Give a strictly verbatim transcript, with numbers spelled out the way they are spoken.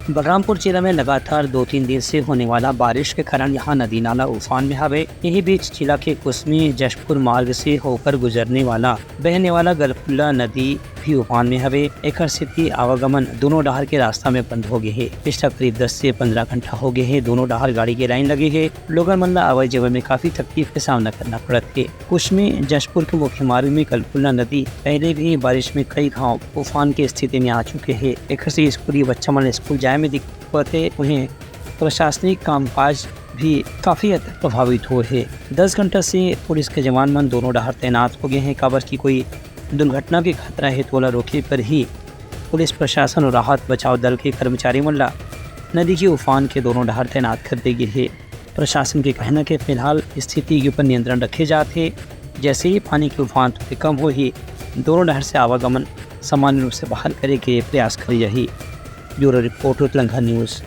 बलरामपुर जिला में लगातार दो तीन दिन से होने वाला बारिश के कारण यहाँ नदी नाला उफान में हवे। यही बीच जिला के कुसमी जशपुर मार्ग से होकर गुजरने वाला, बहने वाला गलकुल्ला नदी भी उफान में हवे। एकर सेती आवागमन दोनों डहार के रास्ता में बंद हो गए हे। पिछला करीब दस से पंद्रह घंटा हो गए हे, दोनों डहार गाड़ी के लाइन लगे हे। लोगन मन ला आवाजाही में काफी तकलीफ के सामना करना पड़त हे। कुसमी जशपुर के मुख्य मार्ग में गलकुल्ला नदी पहले भी बारिश में कई घाव उफान के स्थिति में आ चुके हे। एकर से स्कूली बच्चा मन स्कूल जाए में दिक्कत होत हे। उहें, प्रशासनिक कामकाज भी काफी हद तक प्रभावित होए हे। दस घंटा से पुलिस के जवान मन दोनों डहार तैनात हो गए हैं, काबर कि कोई दुर्घटना के खतरा हे, तोला रोके पर ही पुलिस प्रशासन और राहत बचाव दल के कर्मचारी मन ला नदी के उफान के दोनों डहार तैनात कर दे गए हे। प्रशासन के कहना के फिलहाल स्थिति के ऊपर नियंत्रण रखे जात हे। जैसे ही पानी के उफान थोड़े कम होही, दोनों डहार से आवागमन सामान्य रूप से बहाल करे के प्रयास करे जाही। ब्यूरो रिपोर्ट, उतलंघा न्यूज।